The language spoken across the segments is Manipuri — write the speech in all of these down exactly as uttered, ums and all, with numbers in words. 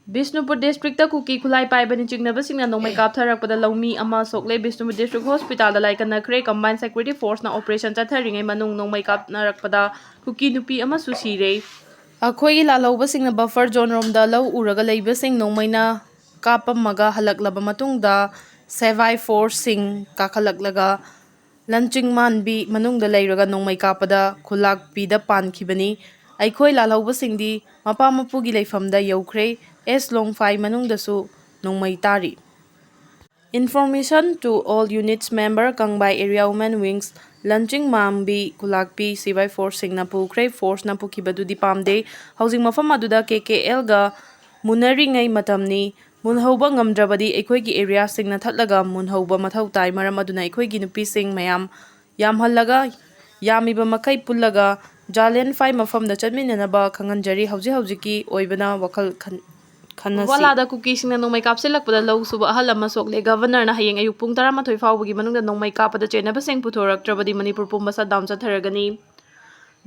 ꯕꯤꯁꯅꯨꯄꯨꯔ ꯗꯤꯁꯇ꯭ꯔꯤꯛꯇ ꯀꯨꯀꯤ ꯈꯨꯠꯂꯥꯏ ꯄꯥꯏꯕꯅꯤ ꯆꯤꯡꯅꯕꯁꯤꯡꯅ ꯅꯣꯡꯃꯩ ꯀꯥꯞꯊꯔꯛꯄꯗ ꯂꯧꯃꯤ ꯑꯃ ꯁꯣꯛꯂꯦ꯫ ꯕꯤꯁꯅꯨꯄꯨꯔ ꯗꯤꯁꯇ꯭ꯔꯤꯛ ꯍꯣꯁꯄꯤꯇꯥꯜꯗ ꯂꯥꯏꯀꯠꯅꯈ꯭ꯔꯦ꯫ ꯀꯝꯕꯥꯏꯟ ꯁꯦꯀ꯭ꯌꯨꯔꯤꯇꯤ ꯐꯣꯔꯁꯅ ꯑꯣꯄꯔꯦꯁꯟ ꯆꯠꯊꯔꯤꯉꯩ ꯃꯅꯨꯡ ꯅꯣꯡꯃꯩ ꯀꯥꯞꯅꯔꯛꯄꯗ ꯀꯨꯀꯤ ꯅꯨꯄꯤ ꯑꯃꯁꯨ ꯁꯤꯔꯦ꯫ ꯑꯩꯈꯣꯏꯒꯤ ꯂꯥꯜꯍꯧꯕꯁꯤꯡꯅ ꯕꯐꯔ ꯖꯣꯟ ꯔꯣꯝꯗ ꯂꯧ ꯎꯔꯒ ꯂꯩꯕꯁꯤꯡ ꯅꯣꯡꯃꯩꯅ ꯀꯥꯞꯄꯝꯃꯒ ꯍꯜꯂꯛꯂꯕ ꯃꯇꯨꯡꯗ ꯁꯦꯚꯥꯏ ꯐꯣꯔꯁꯁꯤꯡ ꯀꯥꯈꯠꯂꯛꯂꯒ ꯂꯟꯆꯤꯡ ꯃꯥꯟꯕꯤ ꯃꯅꯨꯡꯗ ꯂꯩꯔꯒ ꯅꯣꯡꯃꯩ ꯀꯥꯞꯄꯗ ꯈꯨꯂꯥꯛꯄꯤꯗ ꯄꯥꯟꯈꯤꯕꯅꯤ꯫ ꯑꯩꯈꯣꯏ ꯂꯥꯜꯍꯧꯕꯁꯤꯡꯗꯤ ꯃꯄꯥ ꯃꯄꯨꯒꯤ ꯂꯩꯐꯝꯗ ꯌꯧꯈ꯭ꯔꯦ꯫ ꯑꯦꯁ ꯂꯣꯡꯐꯥꯏ ꯃꯅꯨꯡꯗꯁꯨ ꯅꯣꯡꯃꯩ ꯇꯥꯔꯤ꯫ Information to all units member, ꯀꯪꯕꯥꯏ Area Women Wings, ꯂꯟꯆꯤꯡ ꯃꯥꯟꯕꯤ ꯈꯨꯂꯥꯛꯄꯤ ꯁꯤꯚꯥꯏ ꯐꯣꯔꯁꯁꯤꯡꯅ ꯄꯨꯈ꯭ꯔꯦ꯫ ꯐꯣꯔꯁꯅ ꯄꯨꯈꯤꯕꯗꯨꯗꯤ ꯄꯥꯝꯗꯦ꯫ ꯍꯧꯖꯤꯛ ꯃꯐꯝ ꯑꯗꯨꯗ ꯀꯦ ꯀꯦ ꯑꯦꯜꯒ ꯃꯨꯟꯅꯔꯤꯉꯩ ꯃꯇꯝꯅꯤ꯫ ꯃꯨꯟꯍꯧꯕ ꯉꯝꯗ꯭ꯔꯕꯗꯤ ꯑꯩꯈꯣꯏꯒꯤ ꯑꯦꯔꯤꯌꯥꯁꯤꯡꯅ ꯊꯠꯂꯒ ꯃꯨꯟꯍꯧꯕ ꯃꯊꯧ ꯇꯥꯏ꯫ ꯃꯔꯝ ꯑꯗꯨꯅ ꯑꯩꯈꯣꯏꯒꯤ ꯅꯨꯄꯤꯁꯤꯡ ꯃꯌꯥꯝ ꯌꯥꯝꯍꯜꯂꯒ ꯌꯥꯝꯃꯤꯕ ꯃꯈꯩ ꯄꯨꯜꯂꯒ ꯖꯥꯂꯦꯟ ꯐꯥꯏ ꯃꯐꯝꯗ ꯆꯠꯃꯤꯟꯅꯅꯕ ꯈꯪꯍꯟꯖꯔꯤ꯫ ꯍꯧꯖꯤꯛ ꯍꯧꯖꯤꯛꯀꯤ ꯑꯣꯏꯕꯅ ꯋꯥꯈꯜ ꯈꯟ-, ꯈꯟꯅꯁꯤ꯫ ꯋꯥꯂꯥꯗ ꯀꯨꯀꯤꯁꯤꯡꯅ ꯅꯣꯡꯃꯩ ꯀꯥꯞꯁꯤꯜꯂꯛꯄꯗ ꯂꯧ ꯁꯨꯕ ꯑꯍꯜ ꯑꯃ ꯁꯣꯛꯂꯦ꯫ ꯒꯚꯔꯅꯔꯅ ꯍꯌꯦꯡ ꯑꯌꯨꯛ ꯄꯨꯡ ꯇꯔꯥꯃꯥꯊꯣꯏ ꯐꯥꯎꯕꯒꯤ ꯃꯅꯨꯡꯗ ꯅꯣꯡꯃꯩ ꯀꯥꯞꯄꯗ ꯆꯦꯟꯅꯕꯁꯤꯡ ꯄꯨꯊꯣꯔꯛꯇ꯭ꯔꯕꯗꯤ ꯃꯅꯤꯄꯨꯔ ꯄꯨꯝꯕ ꯁꯠꯗꯥꯎꯟ ꯆꯠꯊꯔꯒꯅꯤ꯫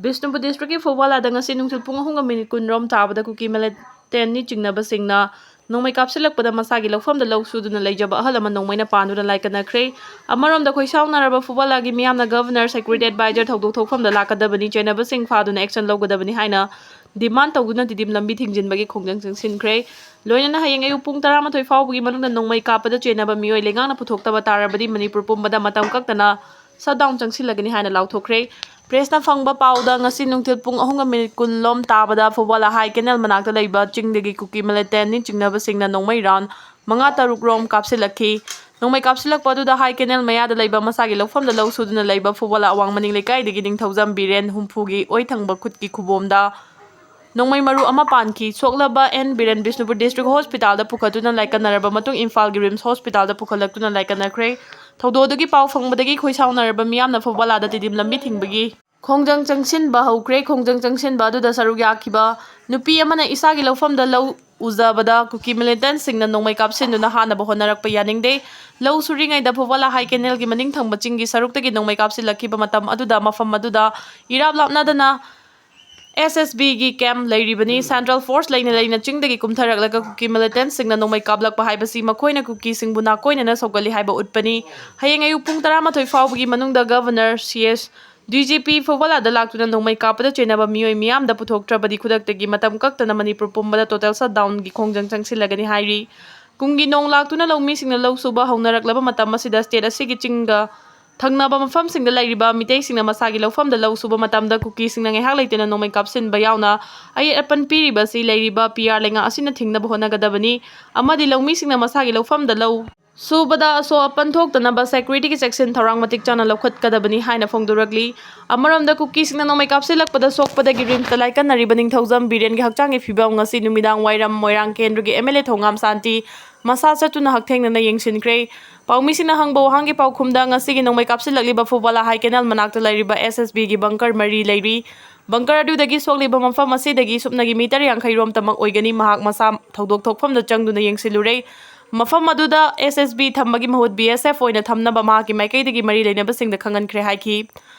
ꯕꯤꯁꯅꯨꯄꯨꯔ ꯗꯤꯁꯇ꯭ꯔꯤꯛꯀꯤ ꯐꯨꯋꯥꯂꯥꯗ ꯉꯁꯤ ꯅꯨꯡꯊꯤꯜ ꯄꯨꯡ ꯑꯍꯨꯝꯒ ꯃꯤꯅꯤꯠ ꯀꯨꯟ ꯔꯣꯝ ꯇꯥꯕꯗ ꯀꯨꯀꯤ ꯃꯤꯂꯤꯇꯦꯟꯅꯤ ꯆꯤꯡꯅꯕꯁꯤꯡꯅ ꯅꯣꯡꯃꯩ ꯀꯥꯞꯁꯤꯜꯂꯛꯄꯗ ꯃꯁꯥꯒꯤ ꯂꯧꯐꯝꯗ ꯂꯧ ꯁꯨꯗꯨꯅ ꯂꯩꯖꯕ ꯑꯍꯜ ꯑꯃ ꯅꯣꯡꯃꯩꯅ ꯄꯥꯟꯗꯨꯅ ꯂꯥꯏꯀꯠꯅꯈ꯭ꯔꯦ꯫ ꯑꯃꯔꯣꯝꯗ ꯈꯣꯏꯁꯥꯎꯅꯔꯕ ꯐꯨꯋꯥꯂꯥꯒꯤ ꯃꯤꯌꯥꯝꯅ ꯒꯚꯔꯅꯔ, ꯁꯦꯀ꯭ꯌꯨꯔꯤꯇꯤ ꯑꯦꯗꯚꯥꯏꯖꯔ ꯊꯧꯗꯣꯛ ꯊꯣꯛꯐꯝꯗ ꯂꯥꯛꯀꯗꯕꯅꯤ, ꯆꯦꯟꯅꯕꯁꯤꯡ ꯐꯥꯗꯨꯅ ꯑꯦꯛꯁꯟ ꯂꯧꯒꯗꯕꯅꯤ ꯍꯥꯏꯅ ꯗꯤꯃꯥꯟ ꯇꯧꯗꯨꯅ ꯇꯤꯗꯤꯝ ꯂꯝꯕꯤ ꯊꯤꯡꯖꯤꯟꯕꯒꯤ ꯈꯣꯡꯖꯪ ꯆꯪꯁꯤꯟꯈ꯭ꯔꯦ꯫ ꯂꯣꯏꯅꯅ ꯍꯌꯦꯡ ꯑꯌꯨꯛ ꯄꯨꯡ ꯇꯔꯥꯃꯥꯊꯣꯏ ꯐꯥꯎꯕꯒꯤ ꯃꯅꯨꯡꯗ ꯅꯣꯡꯃꯩ ꯀꯥꯞꯄꯗ ꯆꯦꯟꯅꯕ ꯃꯤꯑꯣꯏ ꯂꯩꯉꯥꯛꯅ ꯄꯨꯊꯣꯛꯇꯕ ꯇꯥꯔꯕꯗꯤ ꯃꯅꯤꯄꯨꯔ ꯄꯨꯝꯕꯗ ꯃꯇꯝ ꯀꯛꯇꯅ ꯁꯠꯗꯥꯎꯟ ꯆꯪꯁꯤꯜꯂꯒꯅꯤ ꯍꯥꯏꯅ ꯂꯥꯎꯊꯣꯛꯈ꯭ꯔꯦ꯫ ꯄ꯭ꯔꯦꯁꯅ ꯐꯪꯕ ꯄꯥꯎꯗ ꯉꯁꯤ ꯅꯨꯡꯊꯤꯜ ꯄꯨꯡ ꯑꯍꯨꯝꯒ ꯃꯤꯅꯤꯠ ꯀꯨꯟ ꯂꯣꯝ ꯇꯥꯕꯗ ꯐꯨꯋꯥꯂꯥ ꯍꯥꯏ ꯀꯦꯅꯦꯜ ꯃꯅꯥꯛꯇ ꯂꯩꯕ ꯆꯤꯡꯗꯒꯤ ꯀꯨꯀꯤ ꯃꯤꯂꯤꯇꯦꯟꯅꯤ ꯆꯤꯡꯅꯕꯁꯤꯡꯅ ꯅꯣꯡꯃꯩ ꯔꯥꯎꯟ ꯃꯉꯥ ꯇꯔꯨꯛ ꯔꯣꯝ ꯀꯥꯞꯁꯤꯜꯂꯛꯈꯤ꯫ ꯅꯣꯡꯃꯩ ꯀꯥꯞꯁꯤꯜꯂꯛꯄ ꯑꯗꯨꯗ ꯍꯥꯏ ꯀꯦꯅꯦꯜ ꯃꯌꯥꯗ ꯂꯩꯕ ꯃꯁꯥꯒꯤ ꯂꯧꯐꯝꯗ ꯂꯧ ꯁꯨꯗꯨꯅ ꯂꯩꯕ ꯐꯨꯋꯥꯂꯥ ꯑꯋꯥꯡ ꯃꯅꯤꯡ ꯂꯩꯀꯥꯏꯗꯒꯤ ꯅꯤꯡꯊꯧꯖꯝ ꯕꯤꯔꯦꯟ ꯍꯨꯝꯐꯨꯒꯤ ꯑꯣꯏ ꯊꯪꯕ ꯈꯨꯠꯀꯤ ꯈꯨꯕꯣꯝꯗ ꯅꯣꯡꯃꯩ ꯃꯔꯨ ꯑꯃ ꯄꯥꯟꯈꯤ꯫ ꯁꯣꯛꯂꯕ ꯑꯦꯟ ꯕꯤꯔꯦꯟ ꯕꯤꯁꯅꯨꯄꯨꯔ ꯗꯤꯁꯇ꯭ꯔꯤꯛ ꯍꯣꯁꯄꯤꯇꯥꯜꯗ ꯄꯨꯈꯠꯇꯨꯅ ꯂꯥꯏꯀꯠꯅꯔꯕ ꯃꯇꯨꯡ ꯏꯝꯐꯥꯜꯒꯤ ꯔꯤꯝꯁ ꯍꯣꯁꯄꯤꯇꯥꯜꯗ ꯄꯨꯈꯠꯂꯛꯇꯨꯅ ꯂꯥꯏꯀꯠꯅꯈ꯭ꯔꯦ꯫ ꯊꯧꯗꯣꯛ ꯑꯗꯨꯒꯤ ꯄꯥꯎ ꯐꯪꯕꯗꯒꯤ ꯈꯣꯏꯁꯥꯎꯅꯔꯕ ꯃꯤꯌꯥꯝꯅ ꯐꯨꯋꯥꯂꯥꯗ ꯇꯤꯗꯤꯝ ꯂꯝꯕꯤ ꯊꯤꯡꯕꯒꯤ ꯈꯣꯡꯖꯪ ꯆꯪꯁꯤꯟꯕ ꯍꯧꯈ꯭ꯔꯦ꯫ ꯈꯣꯡꯖꯪ ꯆꯪꯁꯤꯟꯕ ꯑꯗꯨꯗ ꯁꯔꯨꯛ ꯌꯥꯈꯤꯕ ꯅꯨꯄꯤ ꯑꯃꯅ ꯏꯁꯥꯒꯤ ꯂꯧꯐꯝꯗ ꯂꯧ ꯎꯖꯕꯗ ꯀꯨꯀꯤ ꯃꯤꯂꯤꯇꯦꯟꯁꯤꯡꯅ ꯅꯣꯡꯃꯩ ꯀꯥꯞꯁꯤꯟꯗꯨꯅ ꯍꯥꯠꯅꯕ ꯍꯣꯠꯅꯔꯛꯄ ꯌꯥꯅꯤꯡꯗꯦ꯫ ꯂꯧ ꯁꯨꯔꯤꯉꯩꯗ ꯐꯨꯋꯥꯂꯥ ꯍꯥꯏ ꯀꯦꯅꯦꯜꯒꯤ ꯃꯅꯤꯡ ꯊꯪꯕ ꯆꯤꯡꯒꯤ ꯁꯔꯨꯛꯇꯒꯤ ꯅꯣꯡꯃꯩ ꯀꯥꯞꯁꯤꯜꯂꯛꯈꯤꯕ ꯃꯇꯝ ꯑꯗꯨꯗ ꯃꯐꯝ ꯑꯗꯨꯗ ꯏꯔꯥꯞ ꯂꯥꯞꯅꯗꯅ ꯑꯦꯁ ꯑꯦꯁ ꯕꯤꯒꯤ ꯀꯦꯝꯞ ꯂꯩꯔꯤꯕꯅꯤ꯫ ꯁꯦꯟꯇ꯭ꯔꯦꯜ ꯐꯣꯔꯁ ꯂꯩꯅ ꯂꯩꯅ ꯆꯤꯡꯗꯒꯤ ꯀꯨꯝꯊꯔꯛꯂꯒ ꯀꯨꯀꯤ ꯃꯤꯂꯤꯇꯦꯟꯠꯁꯤꯡꯅ ꯅꯣꯡꯃꯩ ꯀꯥꯞꯂꯛꯄ ꯍꯥꯏꯕꯁꯤ ꯃꯈꯣꯏꯅ ꯀꯨꯀꯤꯁꯤꯡꯕꯨ ꯅꯥꯀꯣꯏꯅꯅ ꯁꯧꯒꯠꯂꯤ ꯍꯥꯏꯕ ꯎꯠꯄꯅꯤ꯫ ꯍꯌꯦꯡ ꯑꯌꯨꯛ ꯄꯨꯡ ꯇꯔꯥꯃꯥꯊꯣꯏ ꯐꯥꯎꯕꯒꯤ ꯃꯅꯨꯡꯗ governor, C S, D G P ꯐꯨꯕꯂꯥꯗ ꯂꯥꯛꯇꯨꯅ ꯅꯣꯡꯃꯩ ꯀꯥꯞꯄꯗ ꯆꯦꯟꯅꯕ ꯃꯤꯑꯣꯏ ꯃꯤꯌꯥꯝꯗ ꯄꯨꯊꯣꯛꯇ꯭ꯔꯕꯗꯤ ꯈꯨꯗꯛꯇꯒꯤ ꯃꯇꯝ ꯀꯛꯇꯅ ꯃꯅꯤꯄꯨꯔ ꯄꯨꯝꯕꯗ ꯇꯣꯇꯦꯜ ꯁꯠꯗꯥꯎꯟꯒꯤ ꯈꯣꯡꯖꯪ ꯆꯪꯁꯤꯜꯂꯒꯅꯤ ꯍꯥꯏꯔꯤ꯫ ꯀꯨꯝꯒꯤ ꯅꯣꯡ ꯂꯥꯛꯇꯨꯅ ꯂꯧꯃꯤꯁꯤꯡꯅ ꯂꯧ ꯁꯨꯕ ꯍꯧꯅꯔꯛꯂꯕ ꯃꯇꯝ ꯑꯁꯤꯗ ꯁ꯭ꯇꯦꯠ ꯑꯁꯤꯒꯤ ꯆꯤꯡꯒ ꯊꯪꯅꯕ ꯃꯐꯝꯁꯤꯡꯗ ꯂꯩꯔꯤꯕ ꯃꯤꯇꯩꯁꯤꯡꯅ ꯃꯁꯥꯒꯤ ꯂꯧꯐꯝꯗ ꯂꯧ ꯁꯨꯕ ꯃꯇꯝꯗ ꯀꯨꯀꯤꯁꯤꯡꯅ ꯉꯥꯏꯍꯥꯛ ꯂꯩꯇꯅ ꯅꯣꯡꯃꯩ ꯀꯥꯞꯁꯤꯟꯕ ꯌꯥꯎꯅ ꯑꯌꯦꯠ ꯑꯄꯟ ꯄꯤꯔꯤꯕ ꯑꯁꯤ ꯂꯩꯔꯤꯕ ꯄꯤ ꯑꯥꯔ ꯂꯩꯉꯥꯛ ꯑꯁꯤꯅ ꯊꯤꯡꯅꯕ ꯍꯣꯠꯅꯒꯗꯕꯅꯤ ꯑꯃꯗꯤ ꯂꯧꯃꯤꯁꯤꯡꯅ ꯃꯁꯥꯒꯤ ꯂꯧꯐꯝꯗ ꯂꯧ ꯁꯨꯕꯗ ꯑꯁꯣꯛ ꯑꯄꯟ ꯊꯣꯛꯇꯅꯕ ꯁꯦꯀ꯭ꯌꯨꯔꯤꯇꯤꯒꯤ ꯆꯦꯛꯁꯤꯟ ꯊꯧꯔꯥꯡ ꯃꯇꯤꯛ ꯆꯥꯅ ꯂꯧꯈꯠꯀꯗꯕꯅꯤ ꯍꯥꯏꯅ ꯐꯣꯡꯗꯣꯔꯛꯂꯤ꯫ ꯑꯃꯔꯣꯝꯗ ꯀꯨꯀꯤꯁꯤꯡꯅ ꯅꯣꯡꯃꯩ ꯀꯥꯞꯁꯤꯜꯂꯛꯄꯗ ꯁꯣꯛꯄꯗꯒꯤ ꯔꯤꯝꯁꯇ ꯂꯥꯏꯀꯠꯅꯔꯤꯕ ꯅꯤꯡꯊꯧꯖꯝ ꯕꯤꯔꯦꯟꯒꯤ ꯍꯛꯆꯥꯡꯒꯤ ꯐꯤꯕꯝ ꯉꯁꯤ ꯅꯨꯃꯤꯗꯥꯡ ꯋꯥꯏꯔꯝ ꯃꯣꯏꯔꯥꯡ ꯀꯦꯟꯗ꯭ꯔꯒꯤ ꯑꯦꯝ ꯑꯦꯜ ꯑꯦ ꯊꯣꯉꯥꯝ ꯁꯥꯟꯇꯤ ꯃꯁꯥ ꯆꯠꯇꯨꯅ ꯍꯛꯊꯦꯡꯅꯅ ꯌꯦꯡꯁꯤꯟꯈ꯭ꯔꯦ꯫ ꯄꯥꯎꯃꯤꯁꯤꯡꯅ ꯍꯪꯕ ꯋꯥꯍꯪꯒꯤ ꯄꯥꯎꯈꯨꯝꯗ ꯉꯁꯤꯒꯤ ꯅꯣꯡꯃꯩ ꯀꯥꯞꯁꯤꯜꯂꯛꯂꯤꯕ ꯐꯨꯕꯂꯥ ꯍꯥꯏ ꯀꯦꯅꯦꯜ ꯃꯅꯥꯛꯇ ꯂꯩꯔꯤꯕ ꯑꯦꯁ ꯑꯦꯁ ꯕꯤꯒꯤ ꯕꯪꯀꯔ ꯃꯔꯤ ꯂꯩꯔꯤ꯫ ꯕꯪꯀꯔ ꯑꯗꯨꯗꯒꯤ ꯁꯣꯛꯂꯤꯕ ꯃꯐꯝ ꯑꯁꯤꯗꯒꯤ ꯁꯨꯞꯅꯒꯤ ꯃꯤꯇꯔ ꯌꯥꯡꯈꯩ ꯔꯣꯝꯇꯃꯛ ꯑꯣꯏꯒꯅꯤ꯫ ꯃꯍꯥꯛ ꯃꯁꯥ ꯊꯧꯗꯣꯛ ꯊꯣꯛꯐꯝꯗ ꯆꯪꯗꯨꯅ ꯌꯦꯡꯁꯤꯜꯂꯨꯔꯦ꯫ ꯃꯐꯝ ꯑꯗꯨꯗ ꯑꯦꯁ ꯑꯦꯁ ꯕꯤ ꯊꯝꯕꯒꯤ ꯃꯍꯨꯠ ꯕꯤ ꯑꯦꯁ ꯑꯦꯐ ꯑꯣꯏꯅ ꯊꯝꯅꯕ ꯃꯍꯥꯛꯀꯤ ꯃꯥꯏꯀꯩꯗꯒꯤ ꯃꯔꯤ ꯂꯩꯅꯕꯁꯤꯡꯗ ꯈꯪꯍꯟꯈ꯭ꯔꯦ ꯍꯥꯏꯈꯤ꯫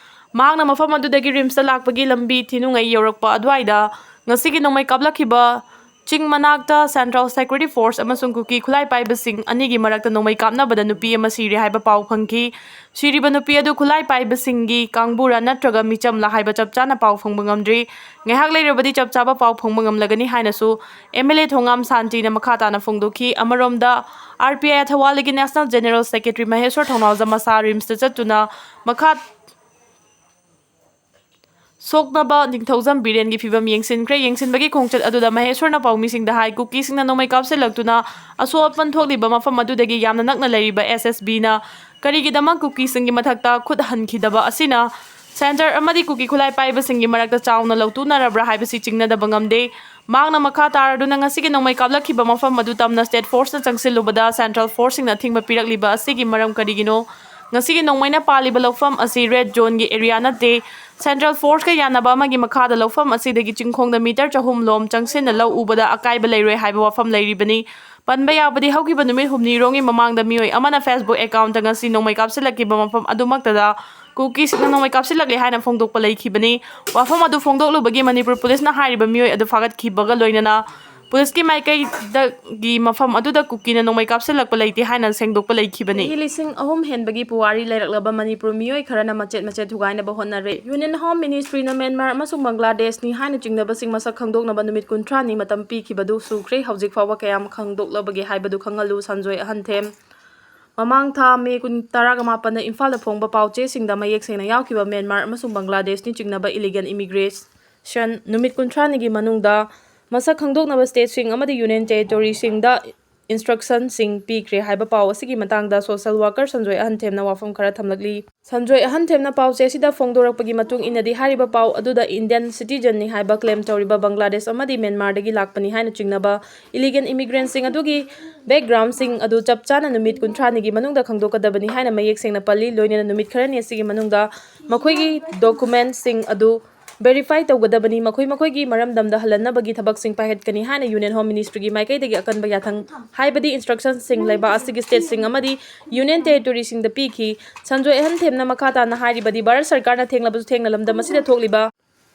ꯃꯍꯥꯛꯅ ꯃꯐꯝ ꯑꯗꯨꯗꯒꯤ ꯔꯤꯝꯁꯇ ꯂꯥꯛꯄꯒꯤ ꯂꯝꯕꯤ ꯊꯤꯅꯨꯡꯉꯩ ꯌꯧꯔꯛꯄ ꯑꯗꯨꯋꯥꯏꯗ ꯉꯁꯤꯒꯤ ꯅꯣꯡꯃꯩ ꯀꯥꯞꯂꯛꯈꯤꯕ ꯆꯤꯡ ꯃꯅꯥꯛꯇ ꯁꯦꯟꯇ꯭ꯔꯦꯜ ꯁꯦꯀ꯭ꯌꯨꯔꯤꯇꯤ ꯐꯣꯔꯁ ꯑꯃꯁꯨꯡ ꯀꯨꯀꯤ ꯈꯨꯠꯂꯥꯏ ꯄꯥꯏꯕꯁꯤꯡ ꯑꯅꯤꯒꯤ ꯃꯔꯛꯇ ꯅꯣꯡꯃꯩ ꯀꯥꯞꯅꯕꯗ ꯅꯨꯄꯤ ꯑꯃ ꯁꯤꯔꯦ ꯍꯥꯏꯕ ꯄꯥꯎ ꯐꯪꯈꯤ꯫ ꯁꯤꯔꯤꯕ ꯅꯨꯄꯤ ꯑꯗꯨ ꯈꯨꯠꯂꯥꯏ ꯄꯥꯏꯕꯁꯤꯡꯒꯤ ꯀꯥꯡꯕꯨꯔꯥ ꯅꯠꯇ꯭ꯔꯒ ꯃꯤꯆꯝꯂꯥ ꯍꯥꯏꯕ ꯆꯞ ꯆꯥꯅ ꯄꯥꯎ ꯐꯪꯕ ꯉꯝꯗ꯭ꯔꯤ꯫ ꯉꯥꯏꯍꯥꯛ ꯂꯩꯔꯕꯗꯤ ꯆꯞ ꯆꯥꯕ ꯄꯥꯎ ꯐꯪꯕ ꯉꯝꯂꯒꯅꯤ ꯍꯥꯏꯅꯁꯨ ꯑꯦꯝ ꯑꯦꯜ ꯑꯦ ꯊꯣꯉꯥꯝ ꯁꯥꯟꯇꯤꯅ ꯃꯈꯥ ꯇꯥꯅ ꯐꯣꯡꯗꯣꯛꯈꯤ꯫ ꯑꯃꯔꯣꯝꯗ, ꯑꯥꯔ ꯄꯤ ꯑꯥꯏ ꯊꯧꯕꯥꯜꯒꯤ national general secretary Maheshwar Thounaojam ꯃꯁꯥ ꯔꯤꯝꯁꯇ ꯆꯠꯇꯨꯅ ꯃꯈꯥ ꯁꯣꯛꯅꯕ ꯅꯤꯡꯊꯧꯖꯝ ꯕꯤꯔꯦꯟꯒꯤ ꯐꯤꯕꯝ ꯌꯦꯡꯁꯤꯟꯈ꯭ꯔꯦ꯫ ꯌꯦꯡꯁꯤꯟꯕꯒꯤ ꯈꯣꯡꯆꯠ ꯑꯗꯨꯗ ꯃꯍꯦꯁ꯭ꯋꯔꯅ ꯄꯥꯎꯃꯤꯁꯤꯡꯗ ꯍꯥꯏ, ꯀꯨꯀꯤꯁꯤꯡꯅ ꯅꯣꯡꯃꯩ ꯀꯥꯞꯁꯤꯜꯂꯛꯇꯨꯅ ꯑꯁꯣꯛ ꯑꯄꯟ ꯊꯣꯛꯂꯤꯕ ꯃꯐꯝ ꯑꯗꯨꯗꯒꯤ ꯌꯥꯝꯅ ꯅꯛꯅ ꯂꯩꯔꯤꯕ ꯑꯦꯁ ꯑꯦꯁ ꯕꯤꯅ ꯀꯔꯤꯒꯤꯗꯃꯛ ꯀꯨꯀꯤꯁꯤꯡꯒꯤ ꯃꯊꯛꯇ ꯈꯨꯠ ꯍꯟꯈꯤꯗꯕ ꯑꯁꯤꯅ ꯁꯦꯟꯇꯔ ꯑꯃꯗꯤ ꯀꯨꯀꯤ ꯈꯨꯠꯂꯥꯏ ꯄꯥꯏꯕꯁꯤꯡꯒꯤ ꯃꯔꯛꯇ ꯆꯥꯎꯅ ꯂꯧꯇꯨꯅꯔꯕ꯭ꯔꯥ ꯍꯥꯏꯕꯁꯤ ꯆꯤꯡꯅꯗꯕ ꯉꯝꯗꯦ꯫ ꯃꯍꯥꯛꯅ ꯃꯈꯥ ꯇꯥꯔꯗꯨꯅ ꯉꯁꯤꯒꯤ ꯅꯣꯡꯃꯩ ꯀꯥꯞꯂꯛꯈꯤꯕ ꯃꯐꯝ ꯑꯗꯨ ꯇꯝꯅ ꯁ꯭ꯇꯦꯠ ꯐꯣꯔꯁꯅ ꯆꯪꯁꯤꯜꯂꯨꯕꯗ ꯁꯦꯟꯇ꯭ꯔꯦꯜ ꯐꯣꯔꯁꯁꯤꯡꯅ ꯑꯊꯤꯡꯕ ꯄꯤꯔꯛꯂꯤꯕ ꯑꯁꯤꯒꯤ ꯃꯔꯝ ꯀꯔꯤꯒꯤꯅꯣ? ꯉꯁꯤꯒꯤ ꯅꯣꯡꯃꯩꯅ ꯄꯥꯜꯂꯤꯕ ꯂꯧꯐꯝ ꯑꯁꯤ ꯔꯦꯗ ꯖꯣꯟꯒꯤ ꯑꯦꯔꯤꯌꯥ ꯅꯠꯇꯦ꯫ ꯁꯦꯟꯇ꯭ꯔꯦꯜ ꯐꯣꯔꯁꯀ ꯌꯥꯅꯕ ꯑꯃꯒꯤ ꯃꯈꯥꯗ ꯂꯧꯐꯝ ꯑꯁꯤꯗꯒꯤ ꯆꯤꯡꯈꯣꯡꯗ ꯃꯤꯇꯔ ꯆꯍꯨꯝ ꯂꯣꯝ ꯆꯪꯁꯤꯟꯅ ꯂꯧ ꯎꯕꯗ ꯑꯀꯥꯏꯕ ꯂꯩꯔꯣꯏ ꯍꯥꯏꯕ ꯋꯥꯐꯝ ꯂꯩꯔꯤꯕꯅꯤ꯫ ꯄꯟꯕ ꯌꯥꯕꯗꯤ ꯍꯧꯈꯤꯕ ꯅꯨꯃꯤꯠ ꯍꯨꯝꯅꯤꯔꯣꯝꯒꯤ ꯃꯃꯥꯡꯗ ꯃꯤꯑꯣꯏ ꯑꯃꯅ ꯐꯦꯁꯕꯨꯛ ꯑꯦꯀꯥꯎꯟꯠꯇ ꯉꯁꯤ ꯅꯣꯡꯃꯩ ꯀꯥꯞꯁꯤꯜꯂꯛꯈꯤꯕ ꯃꯐꯝ ꯑꯗꯨꯃꯛꯇꯗ ꯀꯨꯀꯤꯁꯤꯡꯅ ꯅꯣꯡꯃꯩ ꯀꯥꯞꯁꯤꯜꯂꯛꯂꯦ ꯍꯥꯏꯅ ꯐꯣꯡꯗꯣꯛꯄ ꯂꯩꯈꯤꯕꯅꯤ꯫ ꯋꯥꯐꯝ ꯑꯗꯨ ꯐꯣꯡꯗꯣꯛꯂꯨꯕꯒꯤ ꯃꯅꯤꯄꯨꯔ ꯄꯨꯂꯤꯁꯅ ꯍꯥꯏꯔꯤꯕ ꯃꯤꯑꯣꯏ ꯑꯗꯨ ꯐꯥꯒꯠꯈꯤꯕꯒ ꯂꯣꯏꯅꯅ ꯄꯨꯂꯤꯁꯀꯤ ꯃꯥꯏꯀꯩꯗꯒꯤ ꯃꯐꯝ ꯑꯗꯨꯗ ꯀꯨꯀꯤꯅ ꯅꯣꯡꯃꯩ ꯀꯥꯞꯁꯤꯜꯂꯛꯄ ꯂꯩꯇꯦ ꯍꯥꯏꯅ ꯁꯦꯡꯗꯣꯛꯄ ꯂꯩꯈꯤꯕꯅꯤ꯫ ꯆꯍꯤ ꯂꯤꯁꯤꯡ ꯑꯍꯨꯝ ꯍꯦꯟꯕꯒꯤ ꯄꯨꯋꯥꯔꯤ ꯂꯩꯔꯛꯂꯕ ꯃꯅꯤꯄꯨꯔ ꯃꯤꯑꯣꯏ ꯈꯔꯅ ꯃꯆꯦꯠ ꯃꯆꯦꯠ ꯊꯨꯒꯥꯏꯅꯕ ꯍꯣꯠꯅꯔꯦ꯫ Union Home Ministryꯅ ꯃ꯭ꯌꯥꯟꯃꯥꯔ ꯑꯃꯁꯨꯡ ꯕꯪꯒ꯭ꯂꯥꯗꯦꯁꯅꯤ ꯍꯥꯏꯅ ꯆꯤꯡꯅꯕꯁꯤꯡ ꯃꯁꯛ ꯈꯪꯗꯣꯛꯅꯕ ꯅꯨꯃꯤꯠ ꯀꯨꯟꯊ꯭ꯔꯥꯅꯤ ꯃꯇꯝ ꯄꯤꯈꯤꯕꯗꯨ ꯁꯨꯈ꯭ꯔꯦ꯫ ꯍꯧꯖꯤꯛ ꯐꯥꯎꯕ ꯀꯌꯥꯝ ꯈꯪꯗꯣꯛꯂꯕꯒꯦ ꯍꯥꯏꯕꯗꯨ ꯈꯪꯍꯜꯂꯨ꯫ ꯁꯟꯖꯣꯏ ꯑꯍꯟꯊꯦꯝ꯫ ꯃꯃꯥꯡ ꯊꯥ ꯃꯦ ꯀꯨꯟ, ꯇꯔꯥꯃꯥꯄꯟꯗ ꯏꯝꯐꯥꯜꯗ ꯐꯣꯡꯕ ꯄꯥꯎꯆꯦꯁꯤꯡꯗ ꯃꯌꯦꯛ ꯁꯦꯡꯅ ꯌꯥꯎꯈꯤꯕ ꯃ꯭ꯌꯥꯟꯃꯥꯔ ꯑꯃꯁꯨꯡ ꯕꯪꯒ꯭ꯂꯥꯗꯦꯁꯅꯤ ꯆꯤꯡꯅꯕ illegal immigration ꯅꯨꯃꯤꯠ ꯀꯨꯟꯊ꯭ꯔꯥꯅꯤꯒꯤ ꯃꯅꯨꯡꯗ ꯃꯁꯛ ꯈꯪꯗꯣꯛꯅꯕ stateꯁꯤꯡ ꯑꯃꯗꯤ Union Territoryꯁꯤꯡꯗ instructionꯁꯤꯡ ꯄꯤꯈ꯭ꯔꯦ ꯍꯥꯏꯕ ꯄꯥꯎ ꯑꯁꯤꯒꯤ ꯃꯇꯥꯡꯗ social worker ꯁꯟꯖꯣꯏ ꯑꯍꯟꯊꯦꯝꯅ ꯋꯥꯐꯝ ꯈꯔ ꯊꯝꯂꯛꯂꯤ꯫ ꯁꯟꯖꯣꯏ ꯑꯍꯟꯊꯦꯝꯅ ꯄꯥꯎꯆꯦ ꯑꯁꯤꯗ ꯐꯣꯡꯗꯣꯔꯛꯄꯒꯤ ꯃꯇꯨꯡ ꯏꯟꯅꯗꯤ, ꯍꯥꯏꯔꯤꯕ ꯄꯥꯎ ꯑꯗꯨꯗ Indian citizenꯅꯤ ꯍꯥꯏꯕ claim ꯇꯧꯔꯤꯕ ꯕꯪꯒ꯭ꯂꯥꯗꯦꯁ ꯑꯃꯗꯤ ꯃ꯭ꯌꯥꯟꯃꯥꯔꯗꯒꯤ ꯂꯥꯛꯄꯅꯤ ꯍꯥꯏꯅ ꯆꯤꯡꯅꯕ illegal immigration ꯑꯗꯨꯒꯤ backgroundꯁꯤꯡ ꯑꯗꯨ ꯆꯞ ꯆꯥꯅ ꯅꯨꯃꯤꯠ ꯀꯨꯟꯊ꯭ꯔꯥꯅꯤꯒꯤ ꯃꯅꯨꯡꯗ ꯈꯪꯗꯣꯛꯀꯗꯕꯅꯤ ꯍꯥꯏꯅ ꯃꯌꯦꯛ ꯁꯦꯡꯅ ꯄꯜꯂꯤ꯫ ꯂꯣꯏꯅꯅ ꯅꯨꯃꯤꯠ ꯈꯔꯅꯤ ꯑꯁꯤꯒꯤ ꯃꯅꯨꯡꯗ ꯃꯈꯣꯏꯒꯤ documentꯁꯤꯡ ꯑꯗꯨ verify ꯇꯧꯒꯗꯕꯅꯤ꯫ ꯃꯈꯣꯏ ꯃꯈꯣꯏꯒꯤ ꯃꯔꯝꯗꯝꯗ ꯍꯜꯍꯟꯅꯕꯒꯤ ꯊꯕꯛꯁꯤꯡ ꯄꯥꯏꯈꯠꯀꯅꯤ ꯍꯥꯏꯅ Union Home Ministryꯒꯤ ꯃꯥꯏꯀꯩꯗꯒꯤ ꯑꯀꯟꯕ ꯌꯥꯊꯪ, ꯍꯥꯏꯕꯗꯤ instructionꯁꯤꯡ ꯂꯩꯕꯥꯛ ꯑꯁꯤꯒꯤ stateꯁꯤꯡ ꯑꯃꯗꯤ Union Territoryꯁꯤꯡꯗ ꯄꯤꯈꯤ꯫ ꯁꯟꯖꯣꯏ ꯑꯍꯟꯊꯦꯝꯅ ꯃꯈꯥ ꯇꯥꯅ ꯍꯥꯏꯔꯤꯕꯗꯤ, ꯚꯥꯔꯠ ꯁꯔꯀꯥꯔꯅ ꯊꯦꯡꯂꯕꯁꯨ ꯊꯦꯡꯅ ꯂꯝꯗꯝ ꯑꯁꯤꯗ ꯊꯣꯛꯂꯤꯕ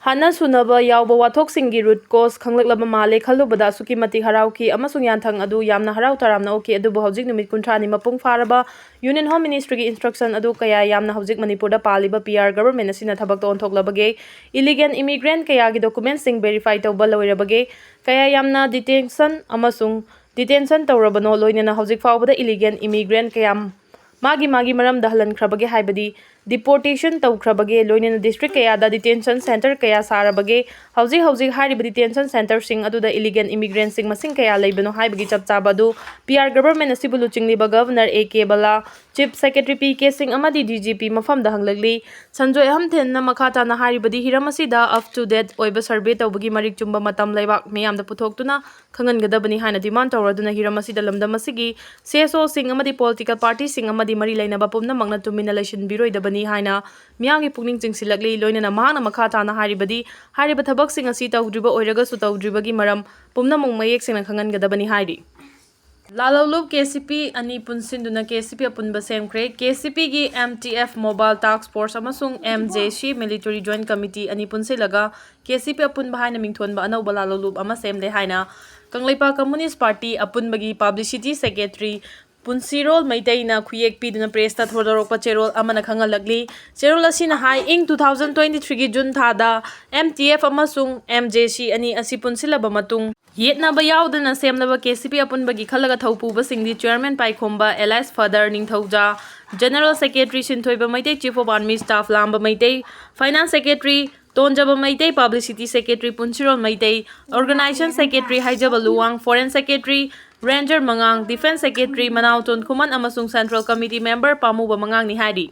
ꯍꯥꯟꯅ ꯁꯨꯅꯕ ꯌꯥꯎꯕ ꯋꯥꯊꯣꯛꯁꯤꯡꯒꯤ root cause ꯈꯪꯂꯛꯂꯕ ꯃꯥꯜꯂꯦ꯫ ꯈꯜꯂꯨꯕꯗ ꯑꯁꯨꯛꯀꯤ ꯃꯇꯤꯛ ꯍꯔꯥꯎꯈꯤ ꯑꯃꯁꯨꯡ ꯌꯥꯊꯪ ꯑꯗꯨ ꯌꯥꯝꯅ ꯍꯔꯥꯎ ꯇꯔꯥꯝꯅ ꯑꯣꯛꯈꯤ꯫ ꯑꯗꯨꯕꯨ ꯍꯧꯖꯤꯛ ꯅꯨꯃꯤꯠ ꯀꯨꯟꯊ꯭ꯔꯥꯅꯤ ꯃꯄꯨꯡ ꯐꯥꯔꯕ Union Home Ministryꯒꯤ instruction ꯑꯗꯨ ꯀꯌꯥ ꯌꯥꯝꯅ ꯍꯧꯖꯤꯛ ꯃꯅꯤꯄꯨꯔꯗ ꯄꯥꯜꯂꯤꯕ P R government ꯑꯁꯤꯅ ꯊꯕꯛꯇ ꯑꯣꯟꯊꯣꯛꯂꯕꯒꯦ? Illegal immigrant ꯀꯌꯥꯒꯤ documentꯁꯤꯡ verify ꯇꯧꯕ ꯂꯣꯏꯔꯕꯒꯦ? ꯀꯌꯥ ꯌꯥꯝꯅ detention ꯑꯃꯁꯨꯡ detention ꯇꯧꯔꯕꯅꯣ? ꯂꯣꯏꯅꯅ ꯍꯧꯖꯤꯛ ꯐꯥꯎꯕꯗ illegal immigrant ꯀꯌꯥ ꯃꯥꯒꯤ ꯃꯥꯒꯤ ꯃꯔꯝꯗ ꯍꯜꯍꯟꯈ꯭ꯔꯕꯒꯦ, ꯍꯥꯏꯕꯗꯤ deportation ꯇꯧꯈ꯭ꯔꯕꯒꯦ? ꯂꯣꯏꯅꯅ district ꯀꯌꯥꯗ detention centre ꯀꯌꯥ ꯁꯥꯔꯕꯒꯦ? ꯍꯧꯖꯤꯛ ꯍꯧꯖꯤꯛ ꯍꯥꯏꯔꯤꯕ detention centreꯁꯤꯡ ꯑꯗꯨꯗ illegal immigrantꯁꯤꯡ ꯃꯁꯤꯡ ꯀꯌꯥ ꯂꯩꯕꯅꯣ ꯍꯥꯏꯕꯒꯤ ꯆꯞ ꯆꯥꯕ ꯑꯗꯨ P R government ꯑꯁꯤꯕꯨ ꯂꯨꯆꯤꯡꯂꯤꯕ Governor A K Bhalla, Chief Secretary P K Singh ꯑꯃꯗꯤ D G P ꯃꯐꯝꯗ ꯍꯪꯂꯛꯂꯤ꯫ ꯁꯟꯖꯣꯏ ꯑꯍꯟꯊꯦꯝꯅ ꯃꯈꯥ ꯇꯥꯅ ꯍꯥꯏꯔꯤꯕꯗꯤ, ꯍꯤꯔꯝ ꯑꯁꯤꯗ up to date ꯑꯣꯏꯕ survey ꯇꯧꯕꯒꯤ ꯃꯔꯤꯛ ꯆꯨꯝꯕ ꯃꯇꯝ ꯂꯩꯕꯥꯛ ꯃꯤꯌꯥꯝꯗ ꯄꯨꯊꯣꯛꯇꯨꯅ ꯈꯪꯍꯟꯒꯗꯕꯅꯤ ꯍꯥꯏꯅ demand ꯇꯧꯔꯗꯨꯅ ꯍꯤꯔꯝ ꯑꯁꯤꯗ ꯂꯝꯗꯝ ꯑꯁꯤꯒꯤ C S Oꯁꯤꯡ ꯑꯃꯗꯤ political partyꯁꯤꯡ ꯑꯃꯗꯤ ꯃꯔꯤ ꯂꯩꯅꯕ ꯄꯨꯝꯅꯃꯛꯅ ꯇꯨꯃꯤꯟꯅ ꯂꯩꯁꯤꯟꯕꯤꯔꯣꯏꯗꯕꯅꯤ ꯍꯥꯏꯅ ꯃꯤꯌꯥꯝꯒꯤ ꯄꯨꯛꯅꯤꯡ ꯆꯤꯡꯁꯤꯜꯂꯛꯂꯤ꯫ ꯂꯣꯏꯅꯅ ꯃꯍꯥꯛꯅ ꯃꯈꯥ ꯇꯥꯅ ꯍꯥꯏꯔꯤꯕꯗꯤ, ꯍꯥꯏꯔꯤꯕ ꯊꯕꯛꯁꯤꯡ ꯑꯁꯤ ꯇꯧꯗ꯭ꯔꯤꯕ ꯑꯣꯏꯔꯒꯁꯨ ꯇꯧꯗ꯭ꯔꯤꯕꯒꯤ ꯃꯔꯝ ꯄꯨꯝꯅꯃꯛ ꯃꯌꯦꯛ ꯁꯦꯡꯅ ꯈꯪꯍꯟꯒꯗꯕꯅꯤ ꯍꯥꯏꯔꯤ꯫ ꯂꯥꯂꯧꯂꯨꯞ ꯀꯦ ꯁꯤ ꯄꯤ ꯑꯅꯤ ꯄꯨꯟꯁꯤꯟꯗꯨꯅ ꯀꯦ ꯁꯤ ꯄꯤ ꯑꯄꯨꯟꯕ ꯁꯦꯝꯈ꯭ꯔꯦ꯫ ꯀꯦ ꯁꯤ ꯄꯤꯒꯤ M T F Mobile Task Force ꯑꯃꯁꯨꯡ ꯑꯦꯝ ꯖꯦ ꯁꯤ Military Joint Committee ꯑꯅꯤ ꯄꯨꯟꯁꯤꯜꯂꯒ ꯀꯦ ꯁꯤ ꯄꯤ ꯑꯄꯨꯟꯕ ꯍꯥꯏꯅ ꯃꯤꯡꯊꯣꯟꯕ ꯑꯅꯧꯕ ꯂꯥꯂꯧꯂꯨꯞ ꯑꯃ ꯁꯦꯝꯂꯦ ꯍꯥꯏꯅ ꯀꯪꯂꯩꯄꯥꯛ Communist Party ꯑꯄꯨꯟꯕꯒꯤ Publicity Secretary ꯄꯨꯟꯁꯤꯔꯣꯜ ꯃꯩꯇꯩꯅ ꯈꯨꯌꯦꯛ ꯄꯤꯗꯨꯅ press ꯇ ꯊꯣꯏꯗꯣꯔꯛꯄ ꯆꯦꯔꯣꯜ ꯑꯃꯅ ꯈꯪꯍꯜꯂꯛꯂꯤ꯫ ꯆꯦꯔꯣꯜ ꯑꯁꯤꯅ ꯍꯥꯏ, ꯏꯪ two thousand twenty three ꯒꯤ ꯖꯨꯟ ꯊꯥꯗ ꯑꯦꯝ ꯇꯤ ꯑꯦꯐ ꯑꯃꯁꯨꯡ ꯑꯦꯝ ꯖꯦ ꯁꯤ ꯑꯅꯤ ꯑꯁꯤ ꯄꯨꯟꯁꯤꯜꯂꯕ ꯃꯇꯨꯡ, ꯌꯦꯠꯅꯕ ꯌꯥꯎꯗꯅ ꯁꯦꯝꯂꯕ ꯀꯦ ꯁꯤ ꯄꯤ ꯑꯄꯨꯟꯕꯒꯤ ꯈꯜꯂꯒ ꯊꯧꯄꯨꯕꯁꯤꯡꯗꯤ Chairman ꯄꯥꯏꯈꯣꯝꯕ alias Father ꯅꯤꯡꯊꯧꯖꯥ, General Secretary ꯁꯤꯟꯊꯣꯏꯕ Meitei, Chief of Army Staff ꯂꯥꯝꯕ Meitei, Finance Secretary ꯇꯣꯟꯖꯕ Meitei, Publicity Secretary ꯄꯨꯟꯁꯤꯔꯣꯜ Meitei, Organization Secretary ꯍꯥꯏꯖꯕ ꯂꯨꯋꯥꯡ, Foreign Secretary ꯔꯦꯟꯖꯔ ꯃꯉꯥꯡ, Defence Secretary ꯃꯅꯥꯎ ꯇꯣꯟꯈꯨꯃꯟ ꯑꯃꯁꯨꯡ Central Committee Member ꯄꯥꯝꯃꯨꯕ ꯃꯉꯥꯡꯅꯤ ꯍꯥꯏꯔꯤ꯫